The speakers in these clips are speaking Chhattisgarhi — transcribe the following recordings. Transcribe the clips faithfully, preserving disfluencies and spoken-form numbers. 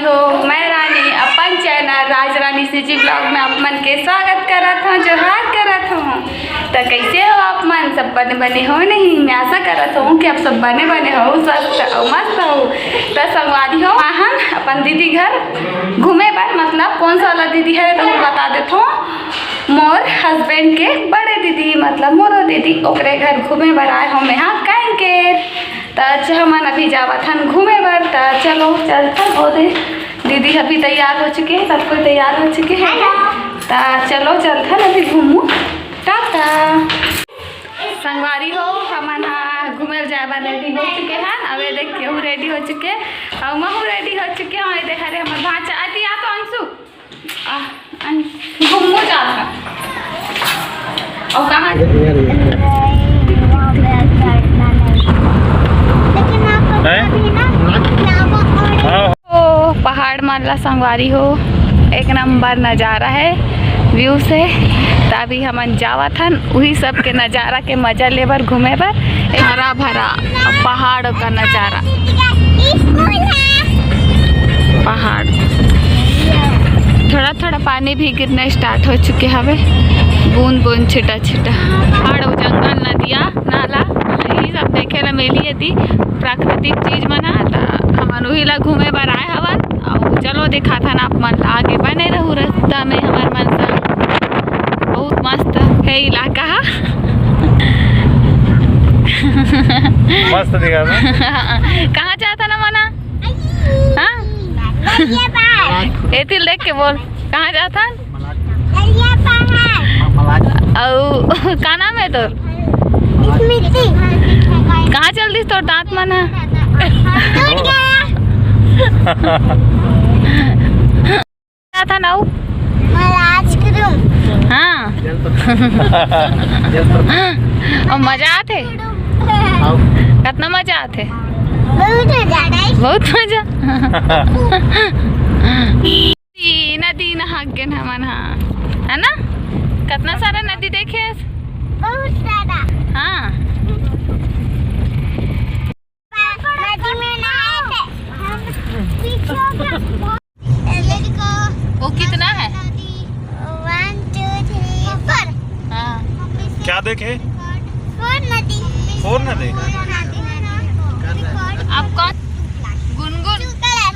हो, मैं रानी अपन चैनल राज रानी सीजी ब्लॉग में आप मन के स्वागत करत हूँ, जोहार करत हूँ। त कैसे हो आप मन? सब बने बने हो नहीं? मैं आशा करत हूँ कि आप सब बने बने हो, स्वस्थ और मस्त हो। त संगवारी हो, आहन अपन दीदी घर घूमे बर, मतलब कौन सा वाला दीदी है तो बता देत हूँ। मोर हस्बैंड के बड़े दीदी, मतलब मोरो दीदी, ओकरे घर घूमे बर आए हो मैं हा कांकेर। त च-, हमन अभी जावत हन घूमे बर, त चलो चलथन। ओ दे, दीदी अभी तैयार हो चुके हैं, सब कोई तैयार हो चुके हैं। Hello। त चलो चलथन अभी घूमू। टाटा। संगवारी हो, हमन हा घूमे जाए बर रेडी हो चुके हैं। अब ये देख, केहू रेडी हो चुके, और महू रेडी हो चुके हैं। ये देख, अरे हमर भांचा, अति आ तो अंशु। आ, अन-, घूमो जात है। और कहाँ? हैं? ओ, पहाड़ मन ला संगवारी हो, एक नंबर नजारा है व्यू से। त अभी हमन जावत हन उही सब के नजारा के मजा लेबर, घूमे बर। एक हरा भरा पहाड़ का नजारा। पहाड़, थोड़ा थोड़ा पानी भी गिरना स्टार्ट हो चुके हवे, बूंद बूंद, छिटा छिटा। पहाड़, जंगल, नदिया, नाला, यही सब देखे ला मिली यदि प्राकृतिक चीज मन ह। त हमन उही ला घूमे बर आए हवन। अउ चलो दिखाथन आप मन ला आगे, बने रहू रस्ता में हमर मन संग। बहुत मस्त है इलाका हा। मस्त दिखा ना। कहाँ जाथन हमन हा? हाँ? एती ल देख के बोल, कहाँ जाथन? अउ का नाम है तोर? स्मृति। कहाँ चल दिस तोर दांत मन हा? टूट गया। का था नाऊ? महाराज कुटुम। हाँ। और मजा आथे? कतना मजा आथे? बहुत मजा आथे। बहुत मजा। ई नदी नहाके हमन हा, है ना? कतना सारा नदी देखे? बहुत सारा। हाँ। नदी में नहाए थे। हम पीछे हो गया। वो कितना है? One, two, three, four। हाँ। क्या देखे? Four नदी। Four नदी? Four नदी। आप कौन? गुनगुन। Two class।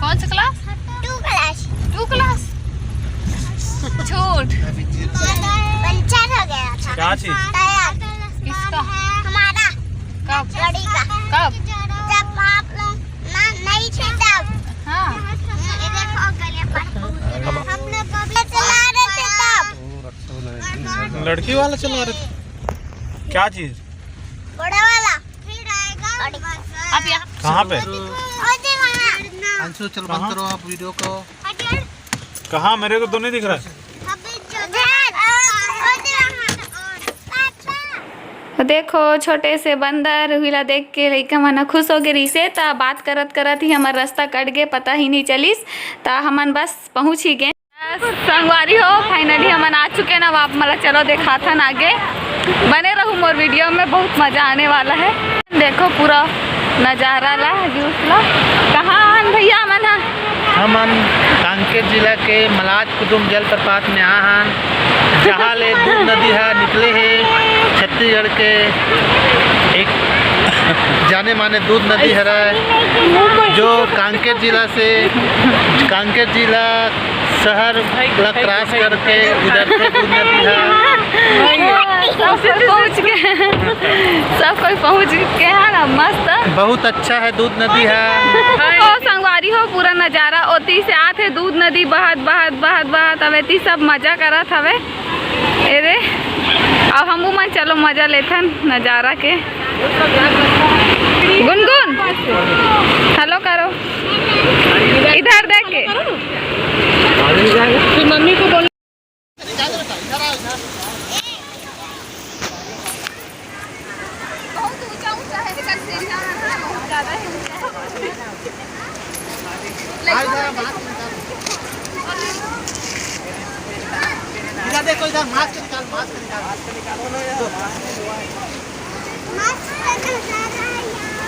कौन सा class? Two class। Two class? छोट। पंचर हो गया था। क्या चीज? टायर। किसका? हमारा। कब? गाड़ी का। कब? जब आप लोग ना, नहीं थे तब। हाँ। ये देखो, गले पर हम लोग अभी चला रहे थे तब। लड़की वाला चला रहे थे। क्या चीज? बड़ा वाला। फिर आएगा। अब यहाँ कहाँ पे? वो दे वहाँ। अंशु, चल, बंद कहाँ? करो आप वीडियो को। कहाँ? मेरे को तो नहीं दिख रहा है। देखो, छोटे से बंदर, उही ला देख के लइका मन ह खुश हो गे रिहिसे, त बात करत करत ही हमर रास्ता कट गे, पता ही नहीं चलिस। त हमन बस पहुँच ही गे। संगवारी हो, finally हमन आ चुके ना, अब आप मन ला चलो देखाथन आगे, बने रहू मोर वीडियो में, बहुत मजा आने वाला है। देखो पूरा नजारा ला, व्यूज ला। कहाँ हन भैया हमन हा? हमन कांकेर जिला के मलाज कुदुम जलप्रपात में आ हन, जहाँ ले दूध नदी ह निकले हे, छत्तीसगढ़ के एक जाने माने दूध नदी हरय, जो कांकेर जिला से, कांकेर जिला शहर ला cross करके गुजरथे दूध नदी ह। सब कोई पहुँच गए, सब कोई पहुँच गए है ना, मस्त। बहुत अच्छा है दूध नदी ह। ओ संगवारी हो, पूरा नजारा ओती से आत हे, दूध नदी बहत, बहत, बहत, बहत, अब एती सब मजा करत हवे। ए रे, अब हमू मन चलो मजा लेथन नजारा के। गुनगुन, hello करो, इधर देख के। फिर मम्मी को बोल। बहुत ऊंचा ऊंचा है, लेकिन सीढ़ियां है ना, बहुत ज्यादा है ऊंचा। इधर देखो, इधर mask निकाल, mask निकाल। Mask पहन के जा रहा है यार।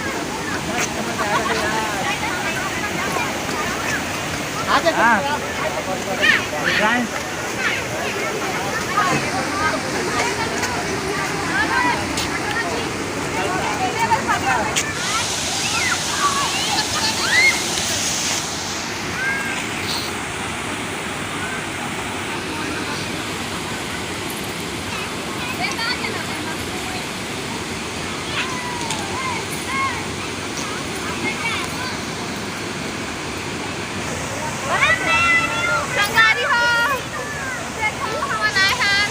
संगवारी हो, देखो, हमन आए हन।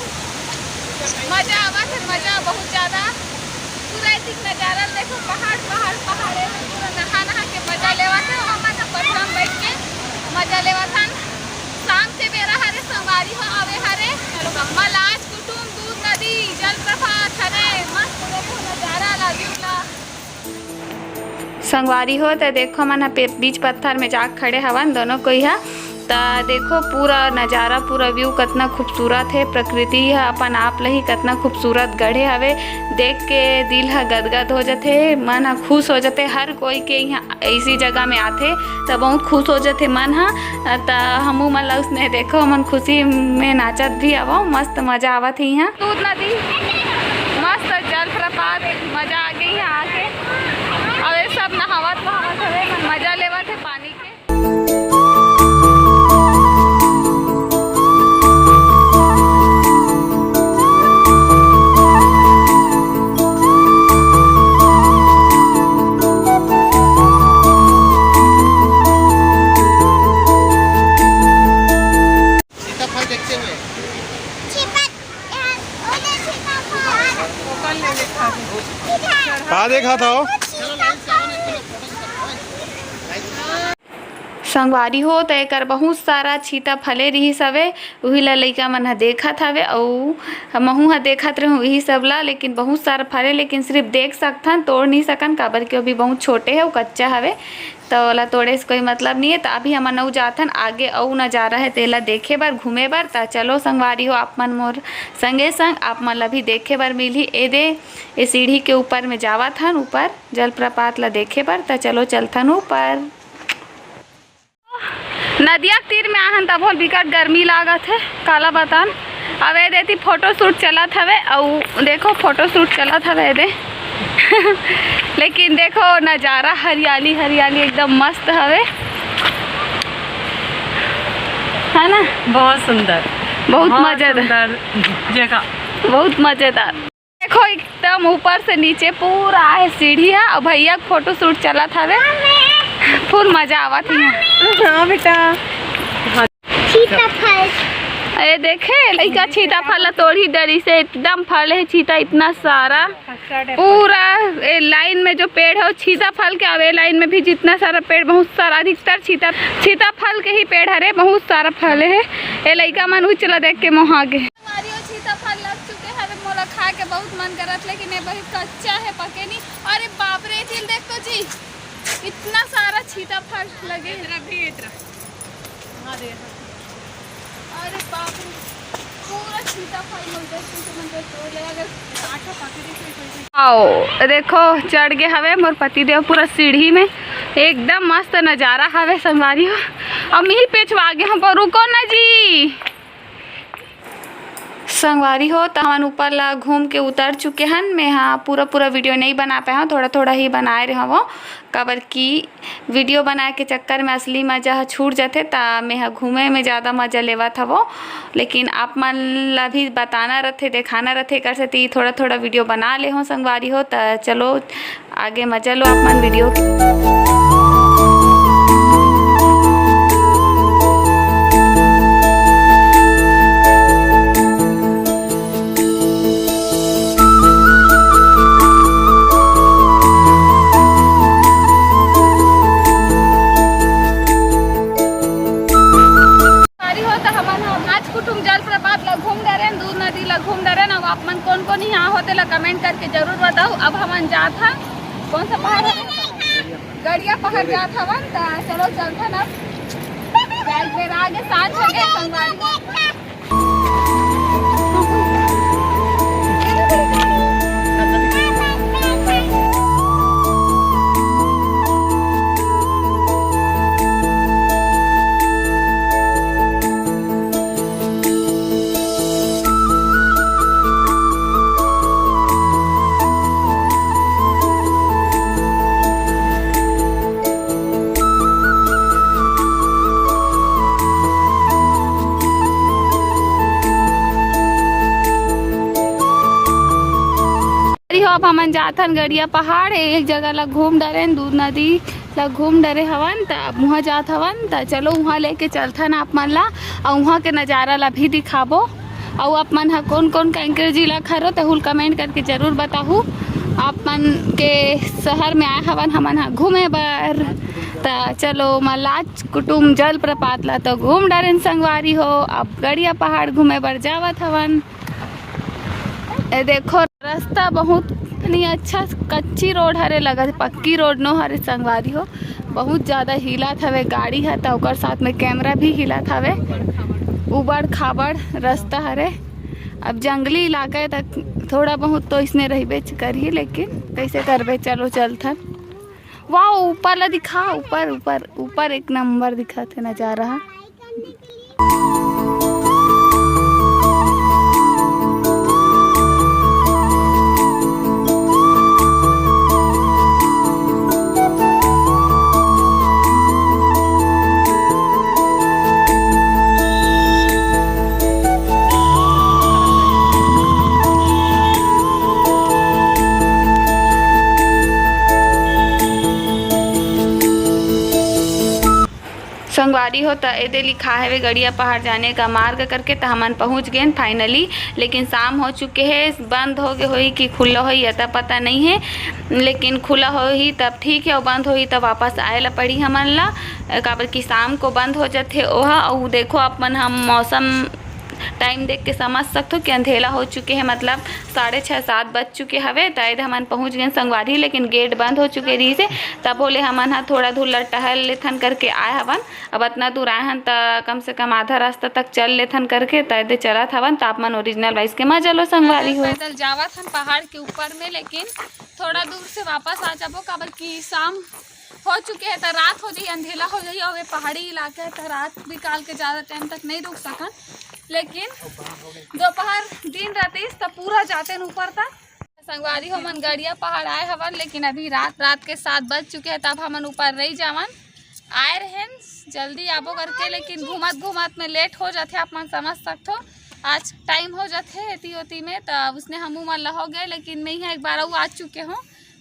मजा आवत हे, मजा बहुत ज्यादा। पूरा एतिक नजारा ल देखो, पहाड़, पहाड़, पहाड़ हे। पूरा नहा, नहा के मजा लेवत हे। हमन ह पथरा म बैठ के मजा लेवत हन। शाम के बेरा हरे, संगवारी हो आवे हरे। मलाज कुटुम दूध नदी जलप्रपात हरे। मस्त देखो नजारा ला, view ला। संगवारी हो, त देखो, हमन ह पे-, बीच पत्थर में जाके खड़े हवन दोनों कोई ह। त देखो, पूरा नजारा, पूरा view कतना खूबसूरत हे। प्रकृति ह अपन आप ल ही कतना खूबसूरत गढ़े हवे। देख के दिल ह गदगद हो जथे, मन ह खुश हो जथे। हर कोई के इहाँ ऐसी जगह में आथे, त बहुत खुश हो जथे मन ह। त हमू मन ल उसने देखो, हमन खुशी में नाचत भी आवो, मस्त मजा आवत हे इहाँ। दूध नदी, मस्त जलप्रपात, मजा आ गे इहाँ आके। अउ ये सब नहावत वहावत हवे, मन मजा लेवत हे पानी के। सीताफल देखते हुए। का देखत हव? संगवारी हो, त एकर बहुत सारा छीता फले रिहिस हवे, उही ला लइका मन ह देखत हवे, अउ महू ह देखत रहूं इही सब ला, लेकिन बहुत सारा फले, लेकिन सिर्फ देख सकथन, तोड़ नहीं सकन, काबर कि अभी बहुत छोटे हे, अउ कच्चा हवे। त ओला तोड़े से कोई मतलब नहीं हे। त अभी हमन अउ जाथन आगे, अउ नजारा हे तेला देखे बर, घूमे बर। त चलो संगवारी हो, आप मन मोर संगे संग, आप मन ला भी देखे बर मिलही। ए दे, ए सीढ़ी के ऊपर में जावत हन, ऊपर जलप्रपात ला देखे बर। त चलो चलथन ऊपर। नदिया के तीर में आहन, तभो ले बिकट गर्मी लागत हे, काला बतान। अब ए दे एती फोटो शूट चलत हवे, अउ देखो फोटो शूट चलत हवे ए दे। लेकिन देखो नजारा, हरियाली हरियाली एकदम मस्त हवे, है ना? बहुत सुंदर, बहुत बहुत मजेदार। सुंदर जगह। बहुत मजेदार। देखो एकदम ऊपर से नीचे पूरा हे सीढ़ी ह, अउ भैया के फोटो शूट चलत हवे, फुल मजा आवत हे। हाँ बेटा। सीताफल। ए देखे, लइका छीता फल ला तोड़ही डरिस हे, एकदम फल हे छीता इतना सारा। पूरा ए लाइन में जो पेड़ हे, वो छीता फल के, अउ ए लाइन में भी जितना सारा पेड़, बहुत सारा, अधिकतर छीता, छीता फल के ही पेड़ हरे, बहुत सारा फल हे। ए लइका मन उच ला देख के मोहा गे। संगवारी हो, छीता फल लग चुके हवे, मोला खाए के बहुत मन करत, लेकिन ये बहुत कच्चा हे, पके नहीं। अरे बाप रे, दिल देख तो जी, इतना सारा छीता फल लगे हे। इतना भी, इतना। हाँ, दे। अरे बाप रे, पूरा छीता फल मिल जाए, तो मन तो तोड़ ले अगर। आओ, देखो, चढ़ गे हवे मोर पति देव पूरा सीढ़ी में। एकदम मस्त नजारा हवे संगवारी हो। अब मिही पेचवा गे हम, पर रुको ना जी। संगवारी हो, त हमन ऊपर ला घूम के उतर चुके हन। मैं हा पूरा पूरा वीडियो नहीं बना पाए हव, थोड़ा थोड़ा ही बनाए रहे हव, काबर कि वीडियो बनाए के चक्कर में असली मजा ह छूट जाथे। त मैं हा घूमे में ज़्यादा मजा लेवत हव, लेकिन आप मन ला भी बताना रथे, देखाना रथे, एकर सेती थोड़ा थोड़ा वीडियो बना ले हव संगवारी हो। त चलो आगे मजा लो आप मन वीडियो के। संगवारी हो, त हमन ह पांच कुटुम जलप्रपात ला घूम डरेन, दूध नदी ला घूम डरेन। अब आप मन कोन कोन यहाँ हो तेला कमेंट करके जरूर बताओ। अब हमन जात हन, कौन सा पहाड़ है? गड़िया पहाड़ जात हवन। त चलो चलथन अब, जाए के बेरा आगे, सांझ हो गए संगवारी। अपन जाथन गड़िया पहाड़, एक जगह ला घूम डरेन, दूध नदी ला घूम डरे हवन, त अब उहाँ जात हवन। त चलो, उहाँ लेके चलथन आप मन ला, अउ उहाँ के नजारा ला भी दिखाबो। अउ आप मन ह कोन कोन कांकेर जिला के हरो, तेहू ल कमेंट करके जरूर बताहू। आप मन के शहर में आए हवन हमन ह घूमे बर। त चलो, मल्लाच कुटुम जलप्रपात ला तो घूम डरेन संगवारी हो। अब गड़िया पहाड़ घूमे बर जावत हवन। ए देखो, रास्ता बहुत नहीं अच्छा, कच्ची रोड हरे, लगत पक्की रोड नो हरे संगवारी हो। बहुत ज्यादा हिलत हवे गाड़ी ह, त ओकर साथ में कैमरा भी हिलत हवे। उबड़ खाबड़ रास्ता हरे। अब जंगली इलाका है, त थोड़ा बहुत तो इसने रहिबे करही, लेकिन कैसे करबे। चलो चलथन। वाह, ऊपर ला दिखा, ऊपर, ऊपर, ऊपर एक नंबर दिखत हे नजारा ह। संगवारी हो, त एदे लिखा हवे गड़िया पहाड़ जाने का मार्ग करके। त हमन पहुंच गेन finally, लेकिन शाम हो चुके हे, बंद हो गे होही कि खुला होही, ये त पता नहीं है। लेकिन खुला होही तब ठीक है, अउ बंद होही तब वापस आए ला पड़ी हमन ला, काबर कि शाम को बंद हो जाथे ओहा। अउ देखो, आप मन हम मौसम टाइम देख के समझ सकथो कि अंधेला हो चुके हे, मतलब साढ़े छः सात बज चुके हवे। त एदे हमन पहुंच गेन संगवारी, लेकिन गेट बंद हो चुके रहिस हे। तब बोले हमन ह थोड़ा धुल्ला टहल लेथन करके आए हवन। अब अतना दूर आए हन, त कम से कम आधा रास्ता तक चल लेथन करके त एदे चलत हवन। त आप मन ओरिजिनल वाइस के मजा लो संगवारी हो। पैदल जावत हन पहाड़ के ऊपर में, लेकिन थोड़ा दूर से वापस आ जाबो, काबर कि शाम हो चुके हे, त रात हो जाही, अंधेला हो जाही, अउ ये पहाड़ी इलाका हे, त रात बिकाल के ज़्यादा टाइम तक नहीं रुक सकन। लेकिन दोपहर दिन रहतीस, त पूरा जातेन ऊपर तक। संगवारी हो, हमन गड़िया पहाड़ आए हवन, लेकिन अभी रात, रात के सात बज चुके हे, तब हमन ऊपर रही जावन। आए रहेन जल्दी आबो करके, लेकिन घूमत घूमत में लेट हो जाथे, आप मन समझ सकथो। आज टाइम हो जाथे एती ओती में, त उसने हमू मन ला हो गए, लेकिन मैं इहाँ एक बार अउ आ चुके हूँ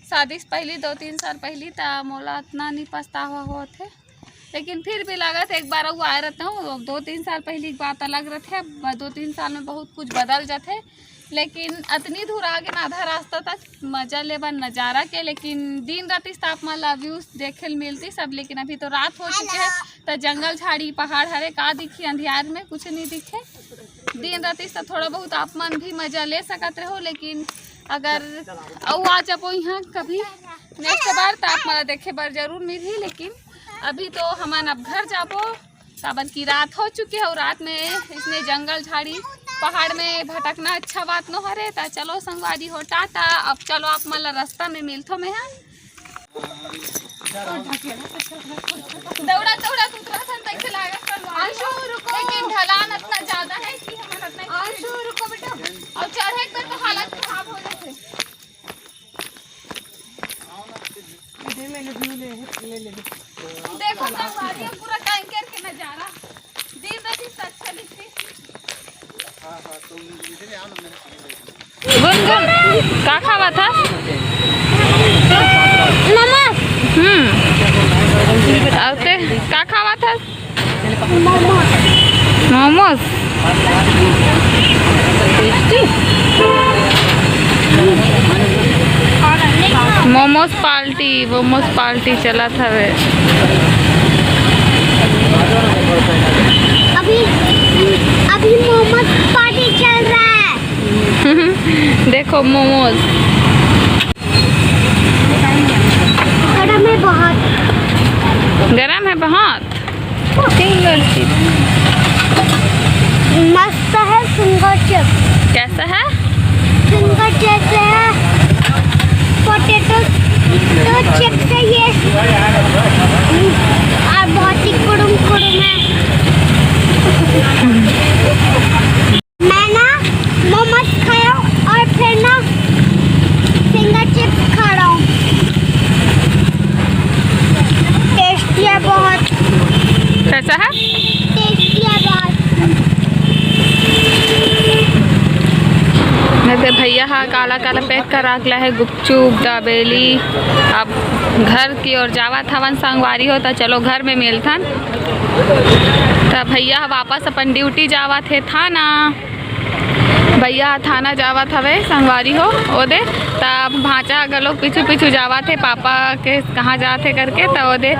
शादी से पहली, दो तीन साल पहली, त मोला इतना नहीं पछतावा होत हे, लेकिन फिर भी लगत हे एक बार अउ आए रहता हूँ। दो तीन साल पहली की बात अलग रहते, अब दो तीन साल में बहुत कुछ बदल जाथे। लेकिन अतनी दूर आगे ना, आधा रास्ता तक मजा लेबा नजारा के, लेकिन दिन रहतीस त आप मन ला व्यूज देखे ल मिलती सब, लेकिन अभी तो रात हो चुके हे, त जंगल झाड़ी पहाड़ हरे, का दिखी अंधियार में, कुछ नहीं दिखे। दिन रहतीस त थोड़ा बहुत आप मन भी मजा ले सकत रहो, लेकिन अगर अउ आ जाबो इहाँ कभी नेक्स्ट बार, त आप मन ला देखे बर जरूर मिलही। लेकिन अभी तो हमन अब घर जाबो, काबर कि रात हो चुके हे अउ रात में इसने जंगल झाड़ी पहाड़ में भटकना अच्छा बात नो हरे। त चलो संगवारी हो, टाटा। अब चलो आप मन ला रास्ता में मिलथो मैं हा। दौड़ा दौड़ा उतरा सन तैसे लागत संगवारी हो। अंशु, रुको। लेकिन ढलान इतना ज्यादा है कि हमन इतना अंशु, रुको बेटा। अउ चढ़े के तो हालत खराब हो जाथे। देखो संगवारी हो, पूरा कांकेर के नजारा। दिन रहतीस त अच्छा दिखतीस। गुनगुन, का खावत हस? मोमोज। हम्म। अउ ते का खावत हस? Momos. Momos. Tasty. Momos party, momos party चलत हवे। अभी, अभी मोमोज पार्टी चल रहा है। देखो मोमोज। गरम है बहुत। गरम है बहुत। Finger chips. मस्त है फिंगर चिप्स। कैसा है? फिंगर जैसे है, पोटैटो तो चिप्स है ये। और बहुत ही कुड़ुम कुड़ुम है। मैं ना मोमोज खाया हूँ और फिर ना फिंगर चिप्स खा रहा हूँ। टेस्टी है बहुत। कैसा है? टेस्टी है बहुत। मैं तो भैया हा काला काला पैक करा के लाहे, गुपचुप, दाबेली। अब घर की ओर जावत हवन संगवारी हो, त चलो घर में मिलथन। त भैया हा वापस अपन ड्यूटी जावत हे थाना। भैया हा थाना जावत हवे संगवारी हो, ओदे। त भांचा घलो पीछू पीछू जावत हे, पापा के कहाँ जात हे करके। त ओदे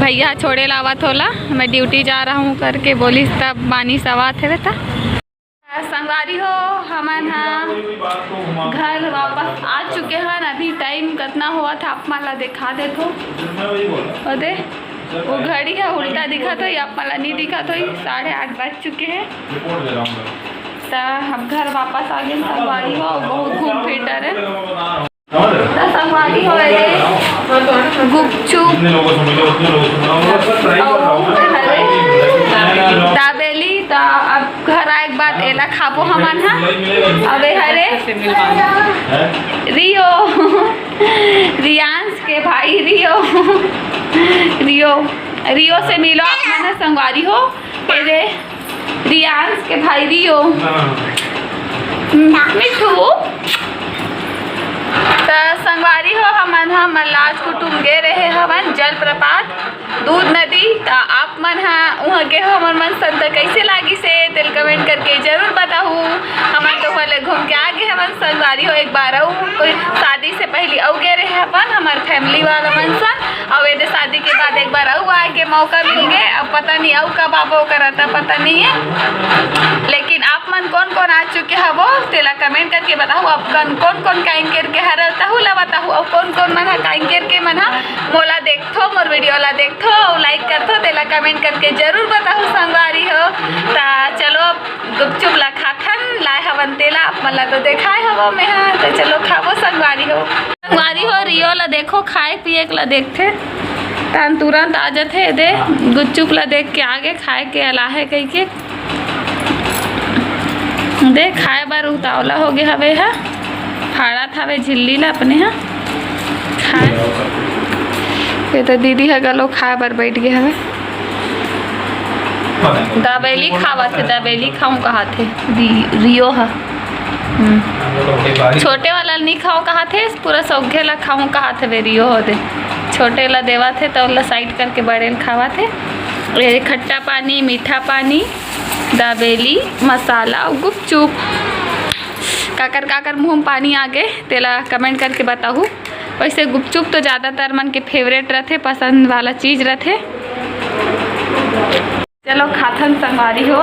भैया छोड़े लावत होला, "मैं ड्यूटी जा रहा हूँ" करके बोलिस, तब मानिस आवत हवे। त संगवारी हो, हमन ह घर वापस आ चुके हन। अभी टाइम कतना होवत हे, आप मन ला दिखा देथो। ओदे, वो घड़ी ह उल्टा दिखत होही, आप मन ला नहीं दिखत होही, साढ़े आठ बज चुके हे। त हम घर वापस आ गए संगवारी हो, बहुत घूम फिर डरे। त संगवारी हो, एदे गुपचुप अउ हरे दाबेली। त अब घर आए के बाद एला खाबो हमन ह। अबे हरे रियो, रियांश के भाई रियो, रियो, रियो से मिलो आप मन ह संगवारी हो। एदे रियांश के भाई रियो। हाँ। मिठू। त संगवारी हो, हमन ह मल्लाज कुटुम गे रहे हवन जलप्रपात दूध नदी। त आप मन ह उहाँ गे हो, हमन मन सन त कैसे लागिस हे, तेल कमेंट करके जरूर बताहू। हमन तो उहाँ ले घूम के आ गे हवन संगवारी हो। एक बार अउ कोई शादी से पहली अउ गे रहे हवन हमर फैमिली वाला मन सन। अउ एदे शादी के बाद एक बार अउ आए के मौका मिल गे। अब पता नहीं अउ कब आबो, ओकर अता पता नहीं है। लेकिन आप मन कौन कौन आ चुके हवो, तेला कमेंट करके बताहू। आप कन कौन कौन काइन करके हर तहू ला बताहू, अउ कौन कौन मन ह काइन करके मन ह मोला देखथो, मोर वीडियो ला देखथो अउ लाइक करथो, तेला कमेंट करके जरूर बताहू संगवारी हो। त चलो गुपचुप ला खाथन, लाए हवन तेला, आप मन ला तो देखाए हवो मैं हा। त चलो खाबो संगवारी हो। संगवारी हो, रियो ला देखो, खाए पिए के ला देखथे, तहन तुरंत आ जथे। दे, गुपचुप ला देख के आगे खाए के अलाहे कहिके। दे, खाए बर उतावला हो गे हवे हा, फाड़त हवे झिल्ली ला अपने हा। खाए, ये तो दीदी हा घलो खाए बर बैठ गे हवे। दाबेली खावत हे, दाबेली खाऊं कहाथे रि-, रियो हा। हम्म। छोटे वाला ला नहीं खाऊं कहाथे, पूरा सौघे ला खाऊं कहाथे वे रियो हो दे। छोटे ला देवत हे त ओला साइड करके बड़े ला खावत हे। ये खट्टा पानी, मीठा पानी, दाबेली, मसाला अउ गुपचुप। काकर काकर मुंह में पानी आ गे, तेला कमेंट करके बताहू। वैसे गुपचुप तो ज़्यादातर मन के फेवरेट रथे, पसंद वाला चीज़ रथे। चलो खाथन संगवारी हो।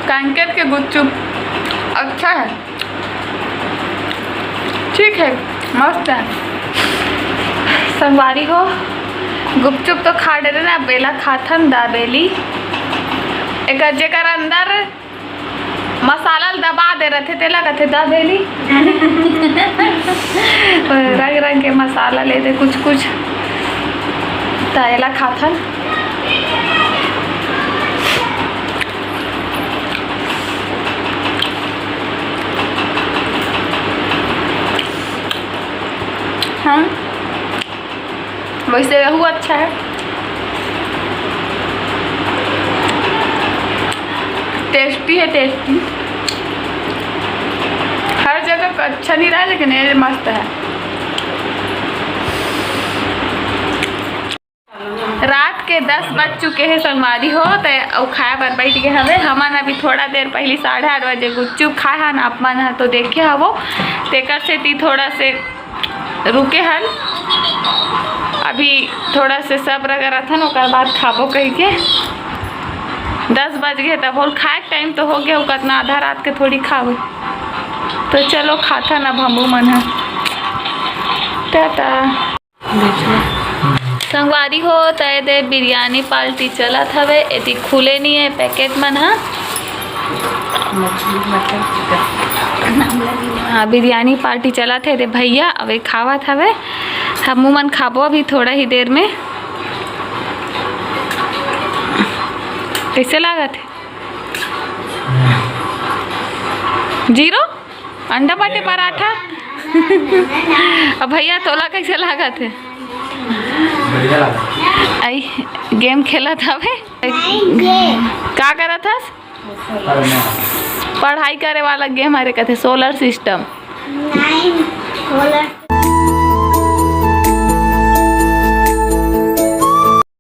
कांकेर के गुपचुप अच्छा है। ठीक है, मस्त है। संगवारी हो, गुपचुप तो खा डरे ना, अब एला खाथन दाबेली। एकर जेकर अंदर मसाला ल दबा दे रथे, तेला कथे दाबेली। रंग रंग के मसाला ले दे, कुछ कुछ, त एला खाथन। हाँ, वैसे रहू अच्छा है, टेस्टी है, टेस्टी। हर जगह का अच्छा नहीं रहा, लेकिन ये मस्त है। रात के दस बज चुके हे संगवारी हो, त अउ खाए बर बैठ गे हवे। हमन अभी थोड़ा देर पहली साढ़े आठ बजे गुपचुप खाए हन, आप मन ह तो देखे हवो, तेकर सेती थोड़ा से रुके हन। अभी थोड़ा से सब्र करत हन, ओकर बाद खाबो कहिके। दस बज गे, तब होल खाए के टाइम तो हो गया, कतना आधा रात के थोड़ी खाबो। तो चलो खाथन अब हमू मन ह। टाटा। संगवारी हो, त एदे बिरयानी पार्टी चलत हवे, एती खुले नहीं है पैकेट मन ह। मछली, मटन, चिकन। हाँ, बिरयानी पार्टी चलत हे रे भैया, अबे खावत हवे। हमू मन खाबो अभी थोड़ा ही देर में। कैसे लागत हे? जीरो? अंडा बाटे पराठा? अब भैया, तोला कैसे लागत हे? बढ़िया लगा। आई, गेम खेलत हवे। का करत हस? पढ़ाई करे वाला गेम हरे, कथे सोलर सिस्टम। नहीं, सोलर